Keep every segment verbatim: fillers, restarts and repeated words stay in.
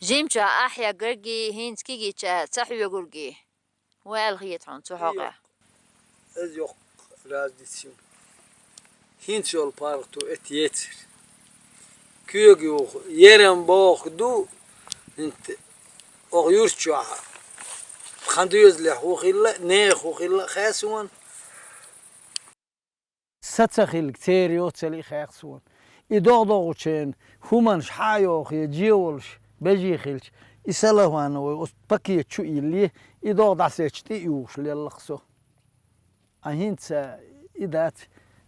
Жимчохь ахьа гарги, хӀинца кигича ца хьоьгурги. Ваьлла хета хьуна цу хьокъехь. Из йоккха разница ю. ХӀинца йолу паргӀато эт ецар. Куьйга юха ерам боху ду, хӀинца оха юрт чохь. Тхан доьзалехь хӀу хилла, нехан хӀу хилла, хаа суна. Са ца хилла, церан йоцалла и хаьа суна. И догӀу-догӀучеран хӀуманаш хьа а йоху, я жен волуш, бежий хилча, и салахьана вай оцу пакет чу а йиллий, и догӀу дӀасецча тӀе а юхуш лелла-кх со. Ткъа хӀинца и дац.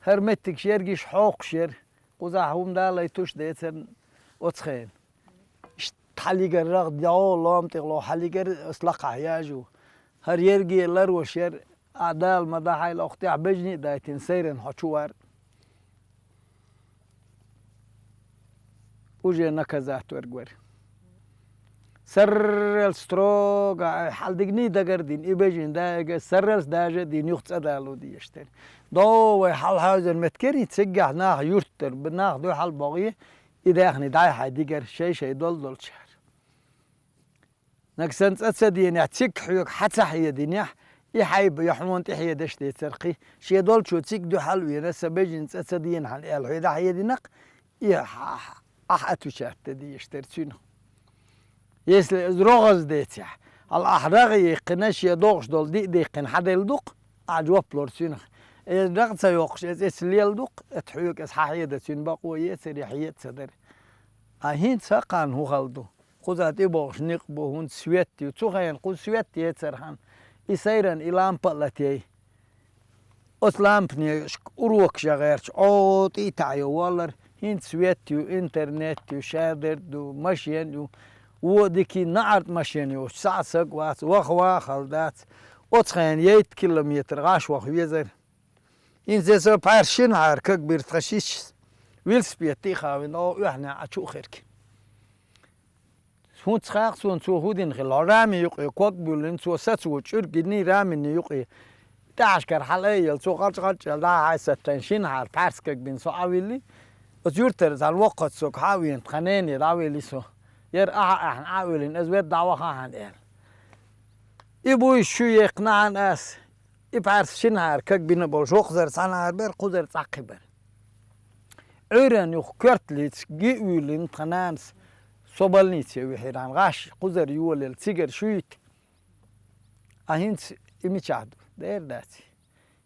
ХӀара меттигаш ергиш хьокхуш яра, кхузахь хӀума далайтуш децарна оцу хенахь. Иштта хьалигара рагӀ догӀу, лом тӀехула хьалигара ас лакхахь яжу. ХӀара ерриге ларваш яра, а Дала ма дахьийла, оха тӀехь бежний а дайтина, сайран хьо чу вар. Уже наказать верг вара. Сарралц строго, ай, хьал дигний дагар дина, и бежин даига сарралц дажа а дина, юха цӀа дало дезаш дара. До вай хьал хьаьвзина меттигерий, циггахь нах юрт дара, б-, нах дуьхьал богӀий, и даьхни дӀай-хьай дигар, шай-шай дол-долчара. Нагахь санна цӀа ца дийнехь, цигга хьоьга хьа ца хьединехь, и хьайба я хьуна тӀе хьедаш децара кхин. Шен долчо цигга дуьхьал а вена, сан бежина цӀа ца дийнахьана аьлла, хьоьга дӀахьединакх, и хьа-, хьа-, ахь отвечать дан дезаш дара цуьнан. Если иза рогӀаза децехь, хьал ахь рагӀ а яьккхина, шен догӀуш долу диъ дийккхина хьаделла ду-кх, ахь жоп лур цуьнах. Иза рагӀ ца йоккхуш, иза эца лела ду-кх, эта хьоьга иза хьан хьеда цуьнан бакъо ецар, я хьеда ца дара. Ткъа хӀинца хӀокхарна хӀун хала ду? Кхуза тӀебогӀуш некъ бу, хӀунда свет ю. Цу хенахь кхуза свет ецархьама, и сайран, и лампа а латей. Оцу лампане урокаш ян гӀерташ, Ӏо тӀе а таӀайо воллар, хӀинца свет ю, интернет ю, шадерг ду, машен ю, вон дикий наӀарт машен йоцуш, цхьа а саг вац, ваха ван а хала дац. Оцу хенахь ейта километр гӀаш ваха везара. ХӀинца со пхьаьрс шинхьара кагбира тхан шишшас, велосипед тӀе а хавина, оха оьхьнехь Ӏа чу а хирги. ХӀунда хаьа суна цо хӀун дина хилла? Хьо рами юкъе ког буьллина, цо сацо чӀуьрг гиний рамини юкъе. ТӀаьхьашкара хьала а елла, цо гӀалч-гӀалч аьлла, дӀа-хьа саттийна шинхьара пхьаьрс каг бина со Ӏа а вилли. Оцу юьртара цхьана воккхачу соьга хьа а веана, тхан нене дӀавели со. Яра ахьа а аьхна Ӏа а веллина, аса ведда дӀавахахьана аьлла. И буйш шу яьккхинехьана ас, и пхьаьрс шинхьара каг бина болуш, воккхазара цхьанхьара бара, кхузара цӀаккхи бара. Ӏуьйранна юха коьрталица ги а вуьйлина тхан нанас со больнице вихьира, гӀаш кхузара йолаелла, цигара шуьйта. Ткъа хӀинца и мичахь ду? Дера дац.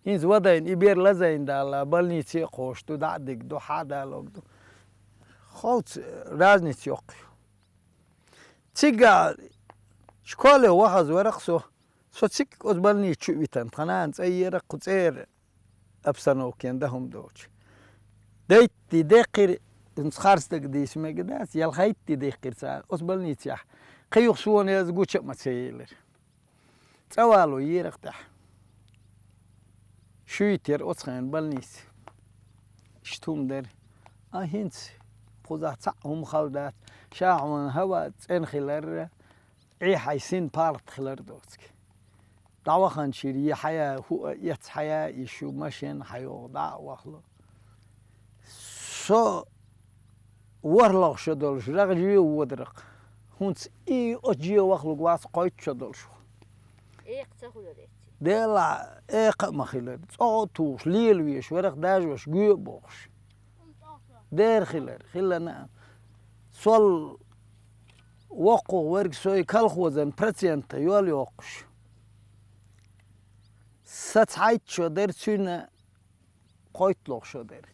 ХӀинца вадайна и бер лазайна дала, больнице а кхочуш ду, дӀа а дигна ду, хьа а далорг ду. Холца разница йоккха ю. Цигахь школе вахаза вара-кх со. Со цигга оцу больница чу а витина, тхан нана цӀа ера-кх, кху цӀера обстановкена дан хӀума доцуш. Дейтти деккхира, хӀинца харцдаг дийца мега дац, ялхайтти деккхира цара оцу больницехь. Кхин юха суна иза гуча а ма ца елира. ЦӀа вало йира-кх тӀехь. Шуьйта яра оцу хенахь больница. Иштта хӀума дара. Ткъа хӀинца кхузахь цхьаъ хӀума хала дац. Ша хьуна хӀаваъ цӀена хилар, Ӏи хьайн син палат хилар доцург. ДӀаваханчуьра е хьая, хӀуъа эца хьая йиш ю, машен хьайогӀу, дӀа а вахало. Со ворхӀлагӀа шо долуш рагӀ же а водаракх. ХӀунца и оцу же вахалург вац кхойтта шо долуш ву. Экха ца хуьлура эцци. Делахь, экха а ма хилар. ЦӀогӀа а тухуш, лела веш, варах дажош, гоь а бохуш. Дера хилар, хилла а. Сол воккхух верг сой колхозан процентан йол йоккхуш. Са цхьайтта шо дара, цуьнан кхойтталгӀа шо дара.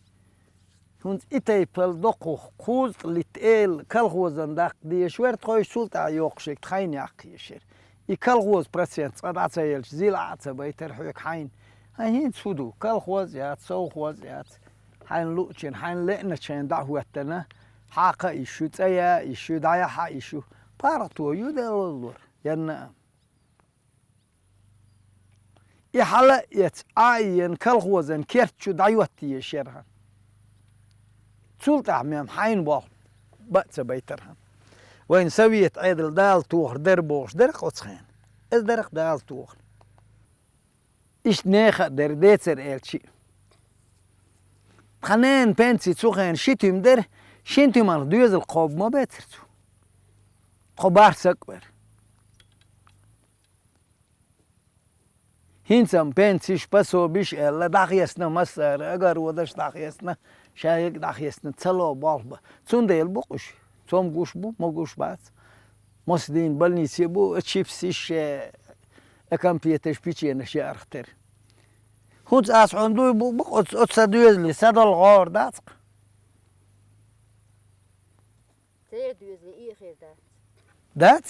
ХӀунца и тайпал доккхух кхузткъа литта эла колхозан даккха дезаш вара, тхойша цул тӀаьхьа йоккхуш ерг тхайна яккха езаш яра. И колхоз процент цкъа дӀа ца елча, зил Ӏа а ца байтара хьоьга хьайна. Хьайн хӀинца хӀун ду? Колхоз яц, совхоз яц. Хьайна луъучун, хьайна леъначу хенахь дӀа а хӀоьттина, хьакха а йиш ю, цӀа я а йиш ю, дӀаяхьа а йиш ю. ПаргӀато ю деллалора, янна а. И хьала а эца, Ӏа а йина, колхозан керта чу дӀайотта езаш яра хьан. Цул тӀаьхьа мем хьайна болх бан а ца байтара хьан. Вайна совет Ӏедал Дала тохар дара бохуш дара-кх оцу хенахь. Иза дара-кх Дала тохар. Иштта нехан а дара, децара аьлча а. Тхан ненан пенси цу хенахь ши туьма дара, шина туьманах доьзал кхобу ма бецара цо. кхо бархӀ саг а вар. ХӀинца-м пенсеш, пособеш аьлла, дӀахецна массара, огородаш дӀахецна, шайга дӀахецна, ца ло болх ба. Цундела бу-кх уж, цом гуш бу, могуш бац. Массадийнахьа больнице бу, а чипсаш, а конфеташ, печеньеш яарх тера. ХӀинца аз хьуна дуй бу, бу-кх оцу, оцу сан доьзале, са дола гӀора дац-кх. Церан доьзале и хир дац. Дац?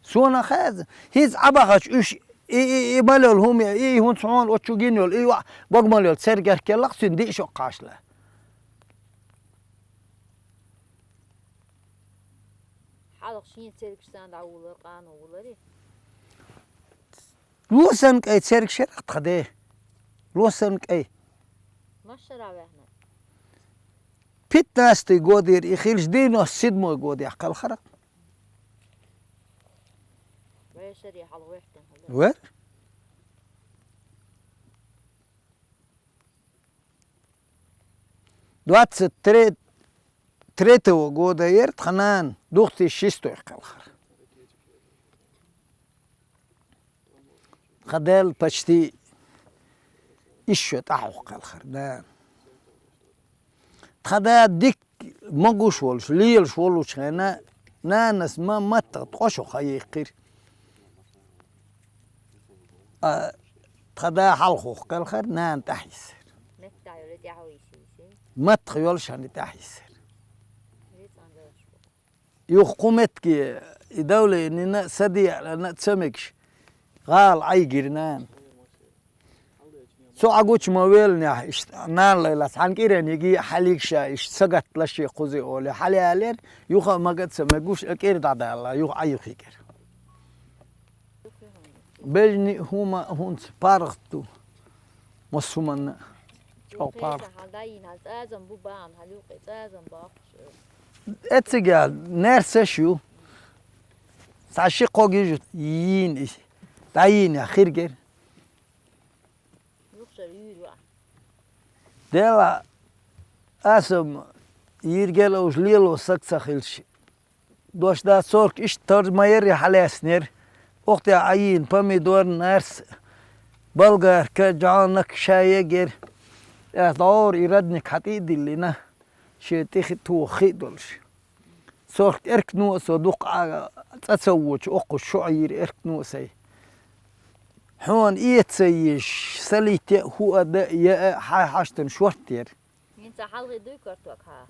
Сона хаьа. ХӀинца Ӏа бахача уьш, и, и, и мел йолу хӀума, и хӀинца хьуна оцу чу гина йолу, и йоӀ бага мел йолу церан герга кхелла-кх цуьнан диъ шо кхачалла. Хьалха шен цергаш санна дӀавуллар, къано вуллар и? Ло санна кӀай цергаш яра-кх тхан ден. Ло санна кӀай. Масала ваьхна. Пятнадцатый годера и хилча, девяносто седьмой годехь кхелхира. Вешаре хьалха вехтина хьала. Вер? Двадцать третьего года яра тхан нана, две тысячи шестой кхелхира. Тхан дел почти исс шо тӀаьхьа кхелхира нана. Тхан да дика могуш волуш, лелаш волучу хенахь, нанас ма маттах ткъа шо хьаекхира. А, тхан да хьалха кхелхира, нана тӀаьхьа йисира. Меттах йолу тӀаьхьа йисира. Маттах йолуш хьаьна тӀаьхьа йисира. Юха кху меттиге и давлениена а, са деана а ца мегаш, гӀала Ӏайгира нана. Цу Ӏа гучу ма веллинехь, иштта нана лайлац, хьан кӀиран йиги а хьалийга ша, иштта сагатла шен кхузе олий, хьалаялера, юха а мага а ца мегуш, а кӀира дӀадала, юха Ӏа юххе кӀира. Бежни хӀума хӀунца паргӀат ду. Массо хӀуманна чӀогӀа паргӀат. Хьал дайина, хьал цӀазам бу бахьана, хьал юкъе цӀазам бохуш. Эцигехь нерсаш ю. Цхьа ши-кхо гижа йийна иза. ДӀайийна хиргера. Юхшара юьйр ваӀа. Дела, аса-м йийр гел уж лело саг ца хилча. Дош дац цорк иштта тар ма ярри хьалаьцнера. Охьа тӀе Ӏайийна помидор, нарс, болгарка, жӀонак, шайегер. ТӀаьхьа дӀора и радник хьан тӀе а диллина, шен тӀе хи-, тоха хи а долуш. Цорк эркано а со дукха Ӏа цӀа ца вочу, оккхуш шо Ӏийра эркано а сай. Хьуна эца ца езаш, салийта а, хӀу а, да а, я а, хьай хьаштана шорта яра. ХӀинца хьалхе дуй картолка хьа?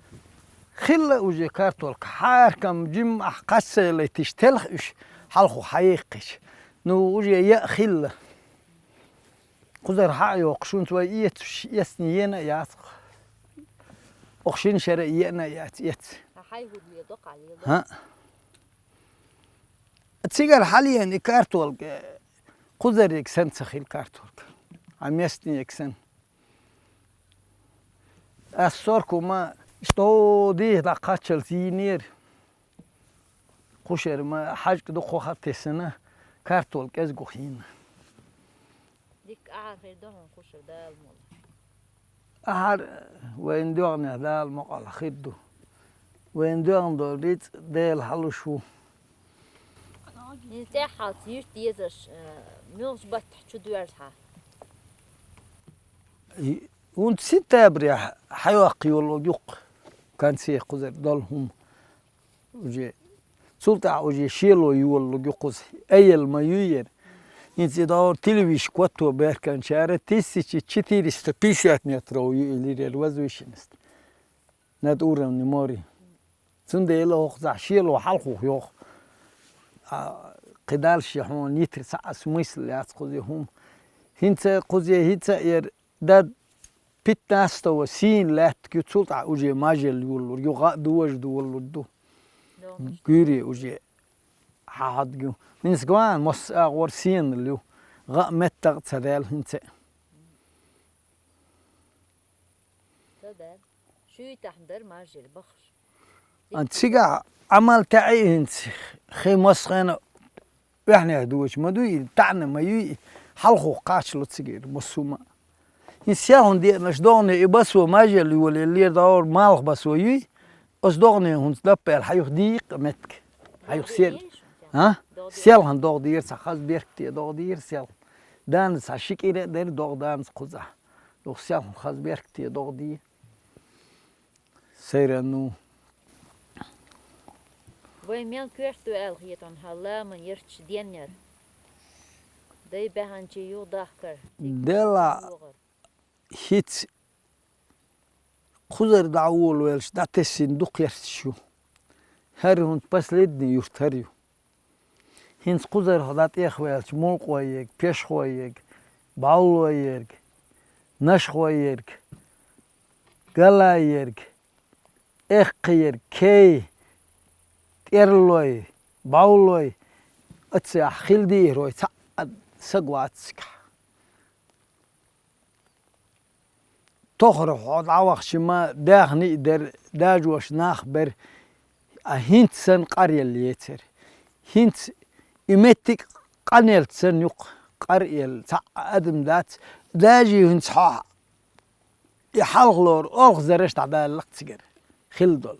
Хилла уже картолка. Хьаркам жимма ахь кхаьчча лайтиш телха уьш, хьалхо хьаекхча. Ну, уже яа хилла. Кхузара хьа а йоккхуш, хӀунца вай эцуш, эцна ена а яц. Оха шина шера а еана а яц эц. Хьан хьай хӀуд ледо, кхьа лело? ХӀаъ. Цигара хьалаена и картолка, кхузариг санна ца хилла картолка. Хьан местниг санна. Ас сорку ма, иштта дехьа дӀакхаччалц йийнера. Кхушара ма хьаьжкӀа дукха хӀара тесна, картол кӀезиг хӀинна. Дикка ахьар хир ду хьуна кхушара Дала мукъ лахь. Ахьар вайн доьгӀнех Дала мукъ лахь хир ду. Вайн доьгӀна долу рицкъ Дела хьалуш ву. ХӀинца тӀаьххьалц юьрт езаш, э, муьлхачу баттахь чу доьрза хьан? И, хӀунда сентябрехь хьайоккху йолу юккъе, конце кхузара долу хӀума. Уже, цул тӀаьхьа уже шело йолалург ю кхуза. Эйла ма ю яра. ХӀинца и дӀора телевизор котто баьхкинчара тысяча четыреста пятьдесят метров ю и лирер возвышенность. Над уровнем моря. Цундела хӀокхузахь шело хьалхух йоху. А, кхидӀа шен хьуна йитар цхьа а смысл яц кхуза хӀума. ХӀинца кхуза хӀинца а яра Дан пятнадцатого сийна лаьттиг ю, цул тӀаьхьа уже мажел йолалур ю, гӀа а дожа долалур ду. Гуьйре уже хьахьадг ю. ХӀинца гуана массо а агӀор сенал ю. ГӀа а меттах а ца даьлла хӀинца а. Ца даьлла. Шуьйтахь дара мажел бахаш. Ан цигахь Ӏамал таьӀи хӀинца хи массхена Оьхьнех дочу ма дуй и, таьӀна ма юй и, хьалхо кхачало цигара, массо а ма. ХӀинца сел хӀун деанаш догӀане и басо мажел йолаеллера, дӀора малх басо юй, оцу догӀане хӀунца даппаьлла хьан юха дийкъа меттиг, хьан юха сел. А? ДогӀа дийр. Селхана догӀа дийр, цхьа хаза беркате догӀа дийр селхана. Данца цхьа ши кӀира а дара, догӀа данца кхузахь. Юха селхана хаза беркате догӀа дийр. Сайран ну. Вай мел коьрта ду аьлла хетон хьан ламан ярташ деннер. Дай баьхьанчи юха дахкар. Дела хӀинца кхузара дӀаволавелча дӀатесна дукха ярташ ю. ХӀара хӀунда последний юрт хӀара ю. ХӀинца кхузара хьо дӀатӀехваьлча, Мулкъой ерг, Пешхой ерг, Бавлой ерг, Нашхой ерг, Галай ерг, Эккхий ерг, Кей, ТӀерлой, Бавлой, оццехь хила дийхьарой цхьа а саг вац цигахь. Тохара хьо дӀавахча ма даьхни а дара, дажош нах бара, а хӀинца санна къаръелла ецара. ХӀинца и меттиг къанелла санна юккъе къаръелла цхьа а адам дац, даже хӀинца хьо и хьалхалора олхазараш дӀадаллакх цигара хила долу.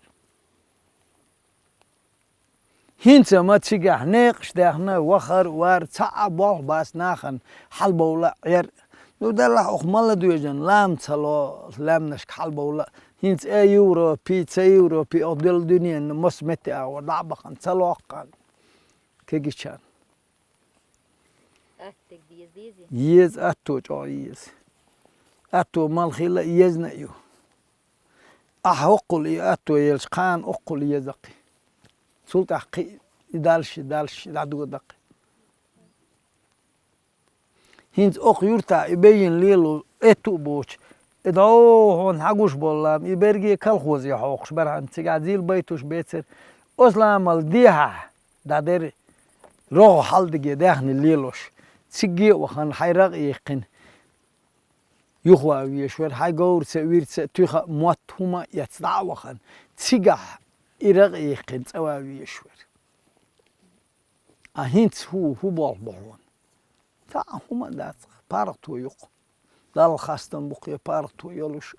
ХӀинца ма цигахь некъаш даьхна, вахар а, вар а, цхьа а болх бац нахана хьалабовла а, Ӏер а. Ну, делахь оха ма ладоьжан, лам ца ло, лаьмнашка хьалабовла а. ХӀинца э Европи, ца Европи, оха делла дуьненна массо метте агӀор дӀа а бахана, ца локкхана. Кегичарна. Аттаг деза, дезий? Еза, атто чӀогӀа еза. Атто мала хила а езна а ю. Ахь хӀоккхул и атто елча, кхана хӀоккхул езакхи. Цул тӀаьхьа кхин и дальше, дальше дӀадодакхи. ХӀинца оха юртахь и бежана лело этту а боцуш, и дӀо хьуна хьагуш болу лам, и берриге колхозе хьокхуш бара хьан цигахь зил байтуш бецара. Оцу ламал дехьа дӀадерри рогӀа хьалдиге даьхни лелош. Циге а вахана, хьайн рагӀ а яьккхина, юхаван везаш вара, хьайн говраца а, вирца а, туьха а, мотт, хӀума а эцна дӀа а вахана, цигахь и рагӀ а яьккхина цӀа ван везаш вара. А хӀинца хӀу, хӀу болх бо хьуна? Цхьа а хӀума а дац, паргӀато ю-кх. Далла хастам бу-кх паргӀато йолуш.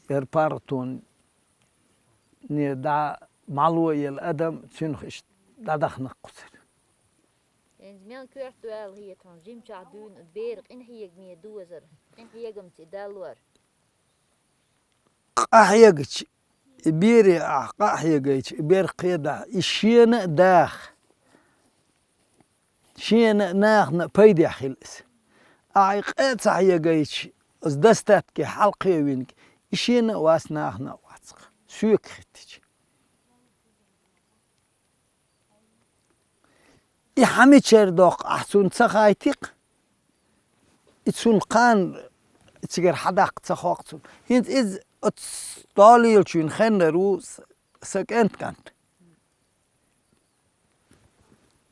Яра паргӀатоне дӀа мало елла адам, цуьнах иштта дӀадахана-кх кхузара. ХӀинца мел коьрта ду аьлла хета хьуна, жимчохь дуьйна бер къинхьегаме дозар, къинхьегамца и далор. Къа хьегча, и бере ахь къа а хьегайча, и бер кхедахь, и шена а даха, шена а, нахана а пайдехь хила иза. Ахь и къа а ца хьегайча, оцу достатке хьалакхевинарг, и шена а вац, нахана а вац-кх, соьга хеттича. И хьан мичара доккху ахь цунна ца хайтикх, и цунна кхана цигара хьадаккха ца хокху цунна. ХӀинца иза оцу долийла чуьйна хеннар ву с-, сан кӀент-кӀант.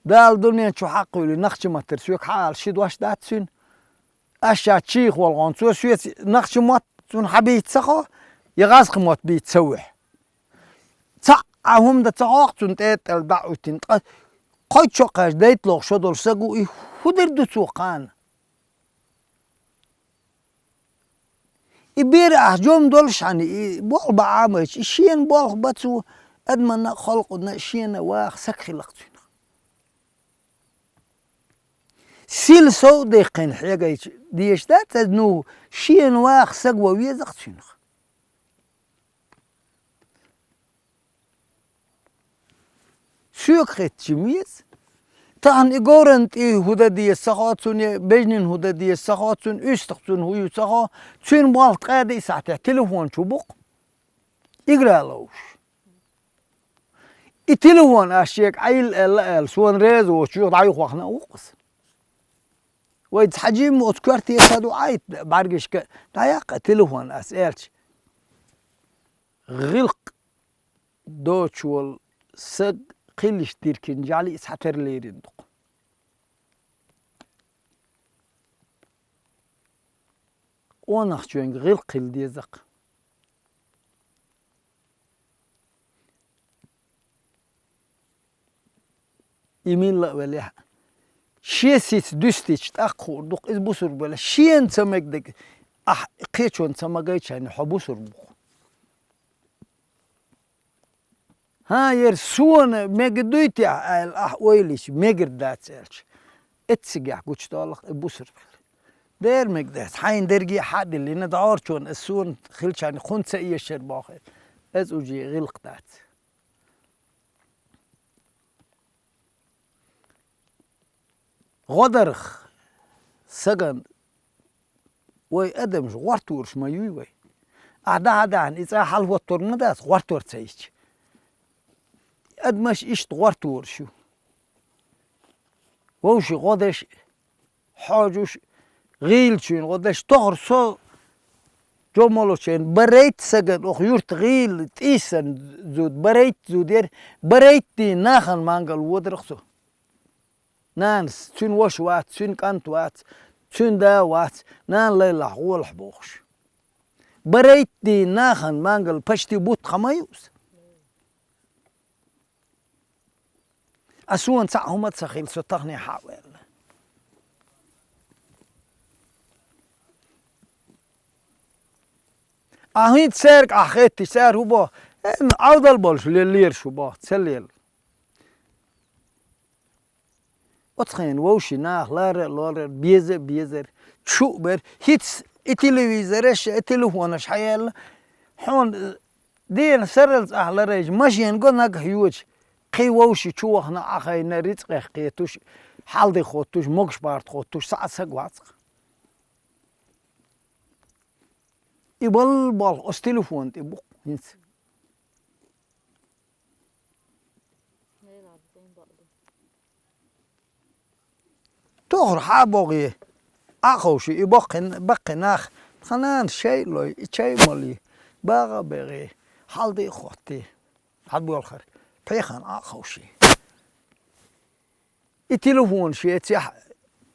Дала дуьнен чу хьакхуьйлий, нахча маттара соьга хьаала ши дош дац цуьнан. Аш ша чийха волгӀон, цо соьца нахча мотт цунна хьабийца ца хо, я гӀазкхи мотт бийца ца вуьхь. Цхьа а хӀума дан ца хьокху цунна тӀе а тӀелла дӀа а уьттина, ткъа кхойчу кхаьжча дайта лохуш шо долу саг ву, и хӀун дерг ду цо кхана? И бер ахь жом долуш хьаний, и болх бан Ӏамайча, и шена болх бан цо, адаманна а, халкъанна а шена а ваха саг хилла-кх цуьнах. Сила сов а даьккхина хьегайча, дезаш дац иза, ну, шена ваха саг ван веза-кх цуьнах. Соьга хетча ма веза. Тахана и говран тӀе хӀун дан деза ца хо цунна, я бежнина хӀун дан деза ца хо цунна, уьстагӀ цунна хӀун ю ца хо, цуьнан болх ткъаь диъ сахьтехь телефон чу бу-кх. Игра ловш. И телефон ас шега Ӏайилла аьлла аьлла, суна реза воцучу дӀаюхавахна а ву-кх аса. Вай цхьа жимма оцу коьрте ца ду Ӏайта бӀаьргашка, дӀаяккха телефон ас аьлча. ГӀиллакх доцуш волу саг кхиллиш диркина жӀаьли а цхьатера лерина ду-кх. Къонахчоьнга гӀиллакх хила деза-кх. И милла а велехь, шен сица дуьстича, тӀаккха хуур ду-кх иза бусург велахь. Шена ца мегадерг ахь кхечунна ца магийча, хьо бусург ву-кх. А, ер сона мегаргдий те аьлла, ахь ойла йича, мегар дац аьлча, эццигахь гучудоллу-кх и бусург хила. Дера мегаргдац, хьайна дерриге а хьадиллина, дӀорачунна ас сона хилчарна хӀунда ца эшар боху. Иза уже гӀиллакх дац. ГӀо дарх сагана, вай адамаш гӀортор ма юй вай. Ахь дӀа-хьа даьхна, и цӀа хьалахӀоттор ма дац, гӀортор ца йича. Адамаш иштта гӀортор ю. Вовшийн гӀо деш, хьожуш, гӀийлачуьнан гӀо деш, тохара со жо молочен барайтта сагана оха юрта гӀийла тӀийсана зуда, барайтта зуда яра, барайтта дийнахана мангал водар-кх со. Нанас, цуьнан ваша вац, цуьнан кӀант вац, цуьнан да вац, нана лайлахь гӀолахь бохуш. Барайтта дийнахана мангал пашти бутт хан ма ю иза. А сона цхьаъ хӀума а ца хилла, со тахане хьа а ваьлла. Ахь хӀинца цаьрга ахь хетташ, цара хӀун боху? Э, Ӏовдал болуш леллера шу боху, ца лелла. Оцу хенахь вовшийн наха лара а лорара, беза а безара, чу а бара. ХӀинца и телевизораш, и телефонаш хьаелла, хьуна, э, дена сарралц ахь ларайча, машен го нагахь йоьдуш, кхин вовшийн чу вахана Ӏахайна, рицкъех кхеташ, хьал-де хоттуш, могуш-барт хоттуш, цхьа а саг вац-кх. И балла болх оцу телефон тӀе бу-кх хӀинца. Тохара хьа а богӀий, Ӏа а ховший, и баккхий, баккхий нах, тхан нана шай а лой, и чай а молий, багӀа а бегӀий, хьал-де а хоттий, хьан болхара, пхьехана Ӏа а ховший. И телефон шецехь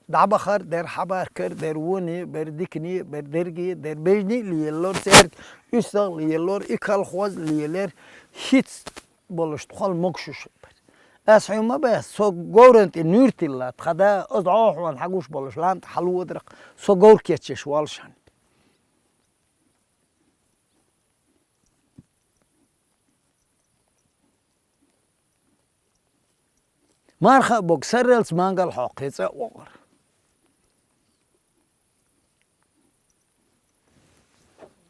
дӀабахар дер, хьабаркар дер, воне а бер, дикане а бер, дерриге а дер, бежний а лелалора цаьрга, уьстагӀ а лелалора, и колхоз а лелара, хӀинца болуш тхол могушуш а бара. Ас хьуьн ма баьхна, со говран тӀе нуьйр тилла, тхан да, оцу дӀо хьуна хьагуш болуш лам тӀе хьалводара-кх, со говр кечъеш воллушехь. Марха а богу сарралц мангал хьокху и цӀа а воккъура.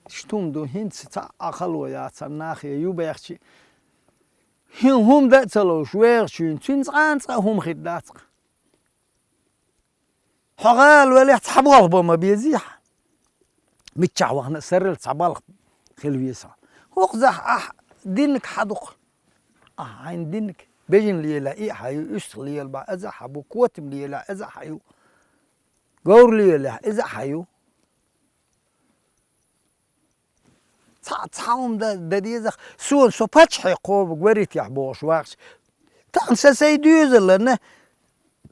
Иштта хӀума ду, хӀинца цхьаъ а хало яцара нахе ю баьхчи. ХӀин хӀума дан а ца ловш вехачуьнга, цуьнца цкъа а хӀума хир дац-кх. Хьо гӀала велахь, цхьа болх бан ма безий хьан. Миччахь вахана а сарралц цхьа балха хила веза хьо. ХӀокхузахь ахь диннаг хьан ду-кх? Ахь хьайна диннаг. Бежана лелахь, и а хьан ю, уьстагӀ лелабахь, иза а хьан бу, котам лелахь, иза а хьан ю. Говр лелахь, иза а хьан ю. Цхьа, цхьа хӀума дан, дан деза-кх. Суна со паччахье кхобург варитехь бохуш вахча. Тахана сан сай доьзаллана,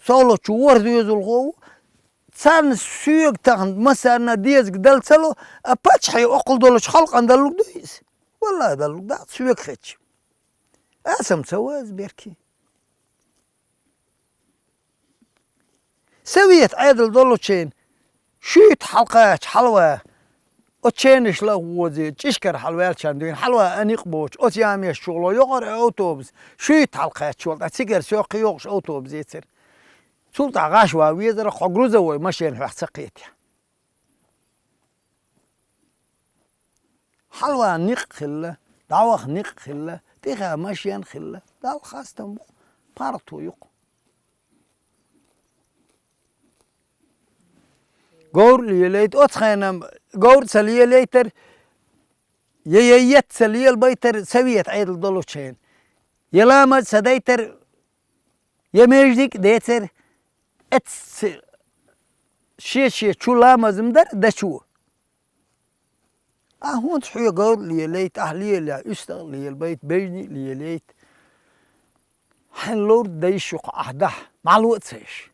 со ло чу ворхӀ доьзалхо ву. Царна соьга тахана массарна дезарг дала ца ло, а паччахье оккхул долчу халкъана даллург дуй иза? Валлахьи, даллург дац соьга хетча. Аса-м ца ваза беркий. Совет Ӏедал долучу хенахь шуьйта хьалакхача хьалаван, оцу ченаш ла а возий, чӀишкара хьалаваьллачарна дуьйна хьалаван а никъ боцуш, оцу ямеш чухула йоккхура автобус, шуьйта хьалакхаьчча волу, ткъа цигара соьгахь кхин йогӀуш автобус эцира. Цул тӀаьхьа гӀаш ван везара хьо грузовой машен хьох ца кхетахь. Хьалаван никъ хилла, дӀаваха никъ хилла, тӀехьа машен хилла, Далла хастам бу-кх, паргӀато ю-кх. Говр лелайта, оцу хенахь говр ца лелайтара, я, я етт ца лелабайтара совет Ӏедал долучу хенахь, я ламаз ца дайтара, я междик а децара, эццахь шен-шен чу ламаз-м дара дачо. Ахь хӀунца хьоьга говр а лелайта, ахь лелахь, уьстагӀ а лелабайта, бежний а лелайта. Хьайн ловр дан йиш ю-кх ахь дахь, мӀало а ца еш.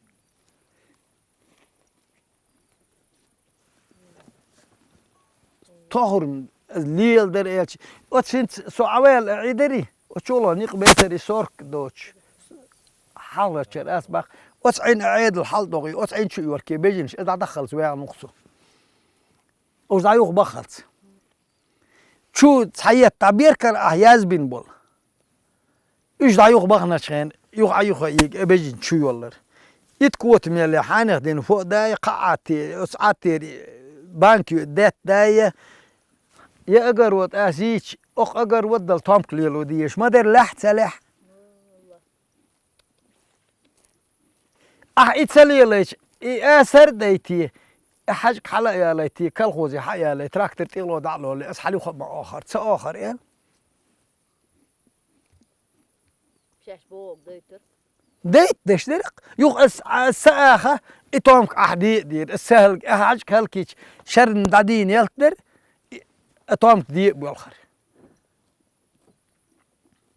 Тохар-м леладара аьлча, оцу хӀинца со Ӏаваьлла Ӏийдари, оцу чуло никъ бейтари сорок доцуш. Хьалхарчара ас баккха, оцу Ӏин Ӏедал хьалдогӀий, оцу Ӏин чу йорке бежинаш, иза дӀадаххалц ваьгӀна ву-кх со. Уьш дӀаюха баххалц. Чу цхьа етт дӀаберкара ахь язбина болу. Уьш дӀа юха бахначхьен, юха Ӏа юха ийга, э, бежин чу йоллар. Ит кота мел я, хьанех дина фо а дая, кхаъ Ӏатте, оцу Ӏаттера банки детта дая, я агар вот ас йийча, окх агар вот дал томк лело дезаш. Ма дер лехь, ца лехь. Ахь и ца лелайча, и асар а дайте, и хьаьжка хьала а ялайте, колхозе хьа а ялай, трактор тӀехло дӀа а лоле, ас хьалюха а ма охар, ца охар, эл. Шаьш богӀу дойтур. Дайта деш дерах. Юха ас, ас ца аха, и томка ахь де а дийр, ас ца хӀалг-, ахь хьаьжка хӀалкхича, шарна дӀадийна ялт дер, и, а томка де а болхар.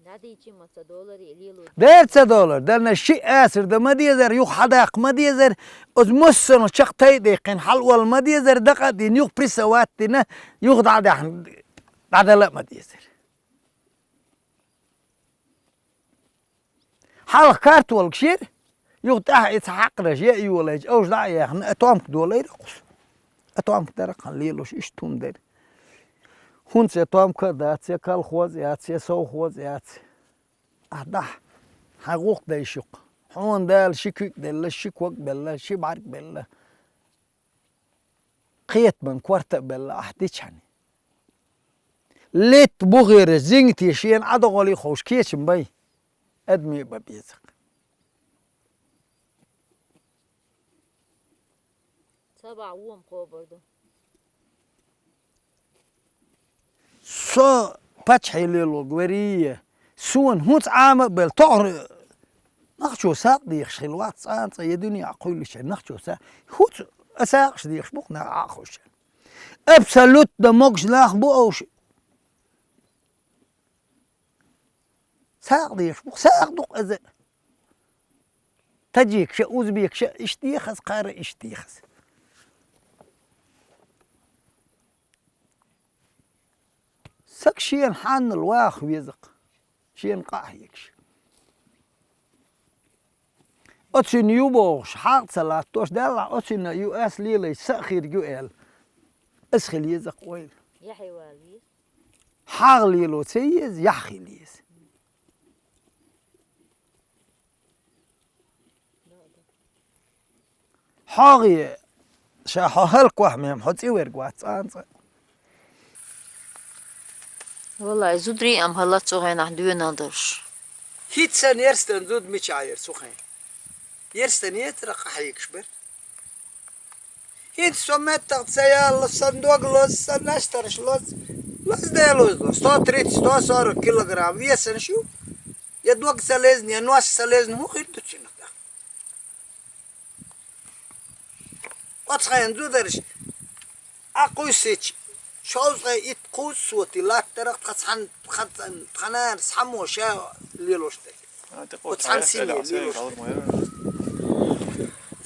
ДӀадийчи ма ца доларе, лело. Дер ца долар, дарна ши асар да ма дезар, юха хьадаккха ма дезар, оцу массанхьа чакх тай деккхина, хьалавала ма дезар, дакъа а дина, юха прессовать дина, юха дӀа а даьхна, дӀадала а ма дезар. Хьалха картолгаш яра, юха тӀаьхьа и ца хьакхараш я а йолайча, овш дӀа а яьхна, а томка долайра кхус. А томка дара кхана лелуш, иштта хӀума дара. ХӀунца я томка а дац, я колхоз а яц, я совхоз а яц. Ахь дахь, хьайн гӀуллакх дайшух. Хьуна Дала ши куьг делла, ши ког белла, ши бӀарг белла. Кхетаман корта а белла ахь дичхьана. Летта бухера зингате шена ӀадогӀале а ховш кечам бай. Адаме а бан беза-кх. Ца бахь вон кхобар ду. Со паччахье лелорг варий, суна хӀунца Ӏама а бел, тохара нахчо сагӀа дехаш хилла вац, цкъа а цкъа я дуьне кхуьйлича нахчо са-, хӀуца а сагӀаш дехаш бу-кх нах Ӏа а ховшан. Абсолютно могуш нах бу овш. СагӀа дехаш бу-кх, сагӀа ду-кх иза. Таджикаша, узбекаша иштта дехаз, кхара иштта дехаз. Саг шена хьаннал ваха веза-кх, шена къа а хьегаш. Оцуьнан ю бохуш, хьагӀ ца латтош, Далла, оцуьнан ю ас лелайча, са а хирг ю аьлла, ас хила еза-кх ойла. Яхье вала веза. ХьагӀ лело ца еза, яхь хила еза. ХьогӀе, ша хьо хӀаллаквахь мем, хьо цӀе верг вац цкъа а цкъа. Валлай, зударий ам хӀаллац цу хенахь доьналла долуш. ХӀинца санна ерстан зуда мичахь яра цу хенахь? Ерстан ецара къахьегаш бара. ХӀинца со меттах ца ялла, сан дог лоза, сан настарш лоза, лаза де лоза, сто тридцать, сто сорок килограмм весанаш ю, я дог ца лезна, я нос ца лезна, хӀун хир ду цуьнах тӀаккха? Оцу хенан зударш Ӏа кхуьссича, шовзткъе итт кхузза соти латтарах тхан цхьан, тхан цхьан, тхан нанас цхьаммо ша лелош дерг. А, тӀе кхо оцу цхьан сине лелош дерг.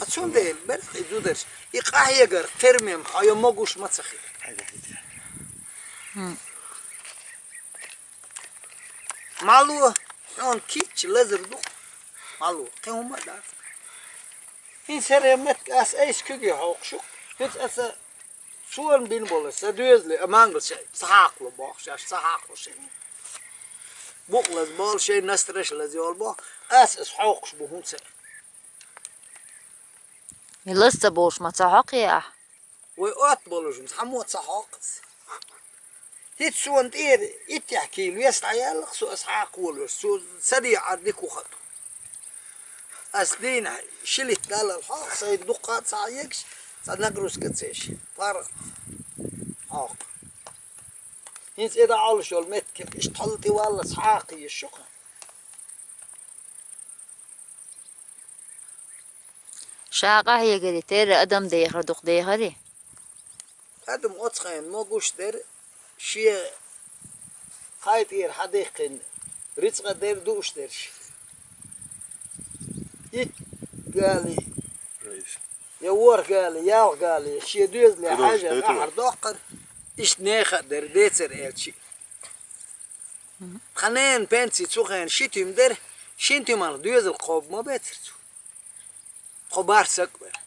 А цундела берх и зударш, и къахьегарх тера мем хьо йо могуш ма ца хир. Хьайда, хьайда. Хм. Мало, хьуна кийча лазар ду-кх. Мало, кхин хӀума а дац. ХӀинца хӀара меттиг ас айса куьге хьокхуш ю-кх. ХӀинца аса суна бина болу сан доьзале, а мангалча ца хьакхало боху, шаьш ца хьакхало шайн. Букъ лаза болу шайн, настарш лаза йолу боху, ас аса хьокхуш бу хӀунца а. И лаза ца болуш ма ца хьокхий ахь? Вай отта болуш, цхьаммо ца хьокху аса. ХӀинца суна тӀера иттех кийла вес дӀаяллакх, со аса хьакхолуш, цо ца дехьара дика ву хату. Ас дийнахь ши литр даллал хьокху, сайн дуккха а ца хьегаш, цхьа нагрузка ца еш, паргӀат хьокху. ХӀинца и дӀа Ӏалуш йолу меттиг, иштта хьалла тӀе валлалц хьакха езаш ю-кх. Ша къахьегаре, терра адам дехар дукха дехарий? Адам оцу хенахь могуш дара, шен кхай тӀера хьадихкина, рицкъа дара, дууш дерш. Итт гали, я ворхӀ гали, ялх гали, шен доьзале хьажар ахьар доккхар, иштта нехан а дара, децар аьлчи. Тхан ненан пенси цу хенахь ши туьма дара, шина туьманах доьзал кхобу ма бецара цо. Кхо бархӀ саг а бара.